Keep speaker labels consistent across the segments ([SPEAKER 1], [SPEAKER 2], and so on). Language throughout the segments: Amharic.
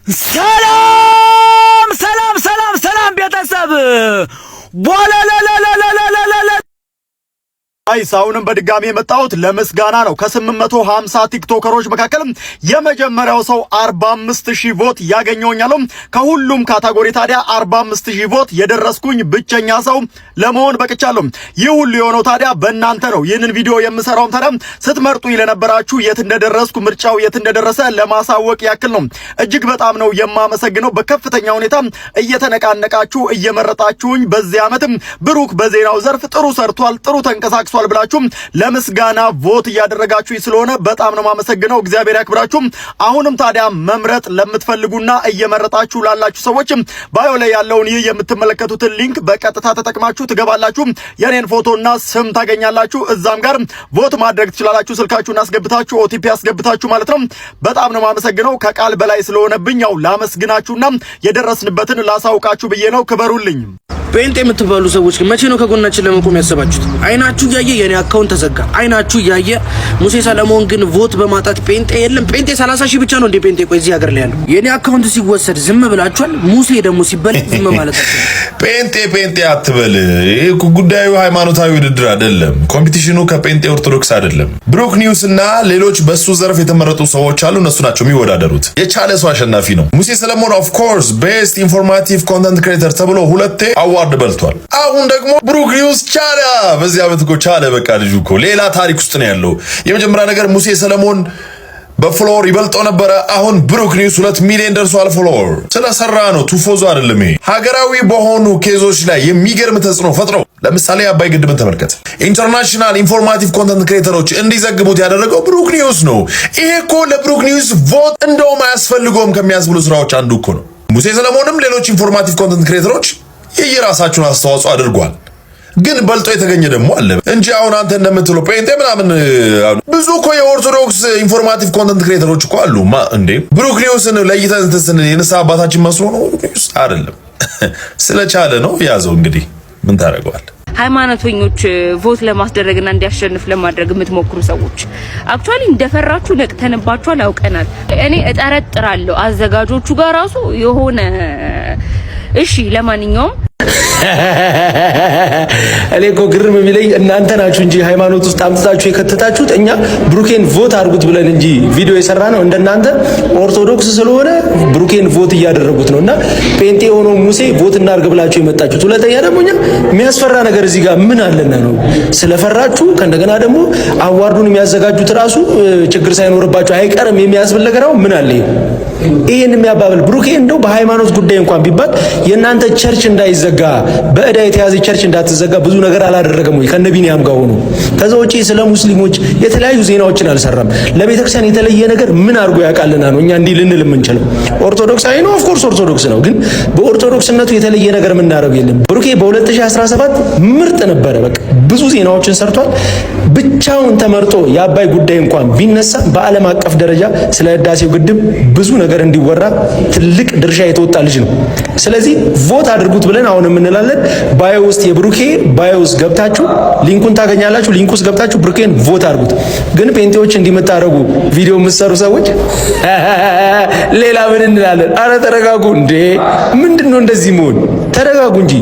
[SPEAKER 1] ሰላም ሰላም ሰላም ሰላም ቤተሰብ ቦለለለለለለለ።
[SPEAKER 2] Guys፣ አሁንም በድጋሚ የመጣሁት ለምስጋና ነው። ከ850 ቲክቶከሮች መካከል የመጀመሪያው ሰው 45,000 vote ያገኘውኛለሁ። ከሁሉም category ታዲያ 45,000 vote የደረስኩኝ ብቸኛ ሰው ለመሆን በቅቻለሁ። ይህ ሁሉ የሆነው ታዲያ በእናንተ ነው። ይህንን ቪዲዮ የምሰራውም ታዲያ ስትመርጡ ለነበራችሁ የት እንደደረስኩ፣ ምርጫው የት እንደደረሰ ለማሳወቅ ያክል ነው። እጅግ በጣም ነው የማመሰግነው። በከፍተኛ ሁኔታ እየተነቃነቃችሁ እየመረጣችሁኝ በዚህ ዓመትም ብሩክ በዜናው ዘርፍ ጥሩ ሰርቷል፣ ጥሩ ተንቀሳቅሷል ብላችሁ ለምስጋና vote እያደረጋችሁ ስለሆነ በጣም ነው የማመሰግነው። እግዚአብሔር ያክብራችሁ። አሁንም ታዲያ መምረጥ ለምትፈልጉና እየመረጣችሁ ላላችሁ ሰዎች bio ላይ ያለውን ይህ የምትመለከቱትን link በቀጥታ ተጠቅማችሁ ትገባላችሁ። የኔን ፎቶና ስም ታገኛላችሁ። እዛም ጋር vote ማድረግ ትችላላችሁ። ስልካችሁን አስገብታችሁ፣ OTP አስገብታችሁ ማለት ነው። በጣም ነው የማመሰግነው። ከቃል በላይ ስለሆነብኝ ያው ላመስግናችሁና የደረስንበትን ላሳውቃችሁ ብዬ ነው። ክበሩልኝ።
[SPEAKER 3] ጴንጤ የምትባሉ ሰዎች ግን መቼ ነው ከጎናችን ለመቆም ያሰባችሁት? አይናችሁ እያየ የኔ account ተዘጋ። አይናችሁ እያየ ሙሴ ሰለሞን ግን vote በማጣት ጴንጤ የለም። ጴንጤ 30 ሺህ ብቻ ነው እንዴ? ጴንጤ ቆይ እዚህ ሀገር ላይ ያለው የኔ account ሲወሰድ ዝም ብላችኋል። ሙሴ ደግሞ ሲበል ዝም ማለት አትችልም።
[SPEAKER 4] ጴንጤ ጴንጤ አትበል። ይህ ጉዳዩ ሃይማኖታዊ ውድድር አይደለም። Competition ኑ ከጴንጤ ኦርቶዶክስ አይደለም። ብሩክ ኒውስ እና ሌሎች በሱ ዘርፍ የተመረጡ ሰዎች አሉ። እነሱ ናቸው የሚወዳደሩት። የቻለ ሰው አሸናፊ ነው። ሙሴ ሰለሞን of course best informative content creator ተብሎ ሁለቴ award በልቷል። አሁን ደግሞ ብሩክ ኒውስ ቻለ። በዚህ ዓመት እኮ ቻለ። በቃ ልጁ እኮ ሌላ ታሪክ ውስጥ ነው ያለው። የመጀመሪያ ነገር ሙሴ ሰለሞን በ follower ይበልጠው ነበረ። አሁን ብሩክ ኒውስ 2 ሚሊዮን ደርሷል። Follower ስለሰራ ነው፣ ቱፎዞ አይደለም። ይሄ ሀገራዊ በሆኑ case ኦች ላይ የሚገርም ተጽዕኖ ፈጥረው፣ ለምሳሌ አባይ ግድብን ተመልከት። International informative content creator ኦች እንዲዘግቡት ያደረገው ብሩክ ኒውስ ነው። ይሄ እኮ ለብሩክ ኒውስ vote እንደውም አያስፈልገውም ከሚያስብሉ ስራዎች አንዱ እኮ ነው። ሙሴ ሰለሞንም ሌሎች informative content creator ኦች የየራሳቸውን አስተዋጽኦ አድርጓል። ግን በልጦ የተገኘ ደግሞ አለ እንጂ አሁን አንተ እንደምትለው ጴንጤ ምናምን ብዙ እኮ የኦርቶዶክስ informative content creator ኦች እኮ አሉ። እንዴ፣ ብሩክ ኒውስን ለይተን እንትን ስንል የንስሐ አባታችን መስሎ ነው? ብሩክ ኒውስ አይደለም፣ ስለቻለ ነው። ያዘው እንግዲህ ምን ታደርገዋል?
[SPEAKER 5] ሃይማኖተኞች vote ለማስደረግና እንዲያሸንፍ ለማድረግ የምትሞክሩ ሰዎች actually እንደፈራችሁ ነቅተንባችኋል፣ አውቀናል። እኔ እጠረጥራለሁ አዘጋጆቹ ጋር ራሱ የሆነ፣ እሺ፣ ለማንኛውም
[SPEAKER 6] እኔ እኮ ግርም የሚለኝ እናንተ ናችሁ እንጂ ሃይማኖት ውስጥ አምጥታችሁ የከተታችሁት። እኛ ብሩኬን vote አድርጉት ብለን እንጂ ቪዲዮ የሰራ ነው እንደናንተ ኦርቶዶክስ ስለሆነ ብሩኬን vote እያደረጉት ነው እና ጴንጤ ሆኖ ሙሴ vote እናድርግ ብላችሁ የመጣችሁት። ሁለተኛ ደግሞ እኛ የሚያስፈራ ነገር እዚህ ጋር ምን አለና ነው? ስለፈራችሁ ከእንደገና ደግሞ award ኡን የሚያዘጋጁት ራሱ ችግር ሳይኖርባቸው አይቀርም የሚያስብል ነገር አሁን ምን አለ? ይሄን የሚያባብል ብሩኬ እንደው በሃይማኖት ጉዳይ እንኳን ቢባል የእናንተ church እንዳይዘጋ፣ በእዳ የተያዘ church እንዳትዘጋ ብዙ ነገር አላደረገም ወይ ከነ ቢኒያም ጋር ሆኖ? ከዛ ውጪ ስለ ሙስሊሞች የተለያዩ ዜናዎችን አልሰራም። ለቤተክርስቲያን የተለየ ነገር ምን አድርጎ ያውቃልና ነው እኛ እንዲህ ልንል የምንችለው? ኦርቶዶክሳዊ ነው፣ of course ኦርቶዶክስ ነው። ግን በኦርቶዶክስነቱ የተለየ ነገር የምናደርገው የለም። ብሩኬ በ2017 ምርጥ ነበረ። በቃ ብዙ ዜናዎችን ሰርቷል። ብቻውን ተመርጦ የአባይ ጉዳይ እንኳን ቢነሳ በዓለም አቀፍ ደረጃ ስለ ህዳሴው ግድብ ብዙ ነገር እንዲወራ ትልቅ ድርሻ የተወጣ ልጅ ነው። ስለዚህ vote አድርጉት ብለን አሁን እንላለን። Bio ውስጥ፣ የብሩኬ bio ውስጥ ገብታችሁ link ኡን ታገኛላችሁ። Link ውስጥ ገብታችሁ ብሩኬን vote አድርጉት። ግን ጴንጤዎች እንዲምታረጉ ቪዲዮ የምትሰሩ ሰዎች ሌላ ምን እንላለን? አረ ተረጋጉ እንዴ! ምንድን ነው እንደዚህ መሆን? ተረጋጉ እንጂ።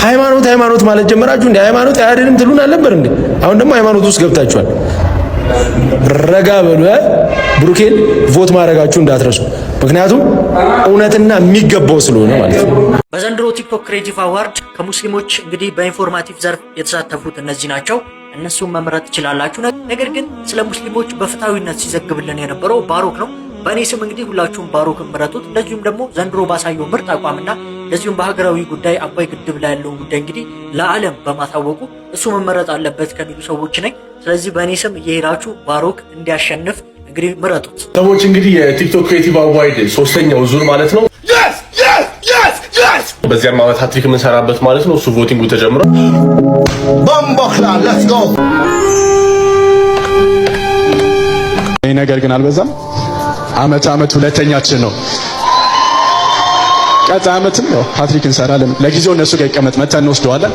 [SPEAKER 6] ሃይማኖት ሃይማኖት ማለት ጀመራችሁ እንዴ? ሃይማኖት አያድንም ትሉን አልነበር እንዴ? አሁን ደግሞ ሃይማኖት ውስጥ ገብታችኋል። ረጋ በሉ። ብሩኬን vote ማድረጋችሁ እንዳትረሱ። ምክንያቱም እውነትና የሚገባው ስለሆነ ማለት ነው።
[SPEAKER 7] በዘንድሮ ቲክቶክ creative award ከሙስሊሞች እንግዲህ በ informative ዘርፍ የተሳተፉት እነዚህ ናቸው። እነሱን መምረጥ ትችላላችሁ። ነገር ግን ስለ ሙስሊሞች በፍትሐዊነት ሲዘግብልን የነበረው ባሮክ ነው። በእኔ ስም እንግዲህ ሁላችሁም ባሮክን ምረጡት። እንደዚሁም ደግሞ ዘንድሮ ባሳየው ምርጥ አቋምና እንደዚሁም በሀገራዊ ጉዳይ አባይ ግድብ ላይ ያለውን ጉዳይ እንግዲህ ለዓለም በማሳወቁ እሱ መመረጥ አለበት ከሚሉ ሰዎች ነኝ። ስለዚህ በእኔ ስም እየሄዳችሁ ባሮክ እንዲያሸንፍ እንግዲህ ምረጡት።
[SPEAKER 8] ሰዎች እንግዲህ የቲክቶክ creative award ሶስተኛው ዙር ማለት ነው። በዚያም ዓመት ሀትሪክ የምንሰራበት ማለት ነው። እሱ voting ኡ ተጀምሯል።
[SPEAKER 9] Bomboclaat, let's go.
[SPEAKER 10] ይህ ነገር ግን አልበዛም? አመት አመት ሁለተኛችን ነው። ቀጣይ አመትም ያው ሀትሪክ እንሰራለን። ለጊዜው እነሱ ጋር ይቀመጥ፣ መተን እንወስደዋለን።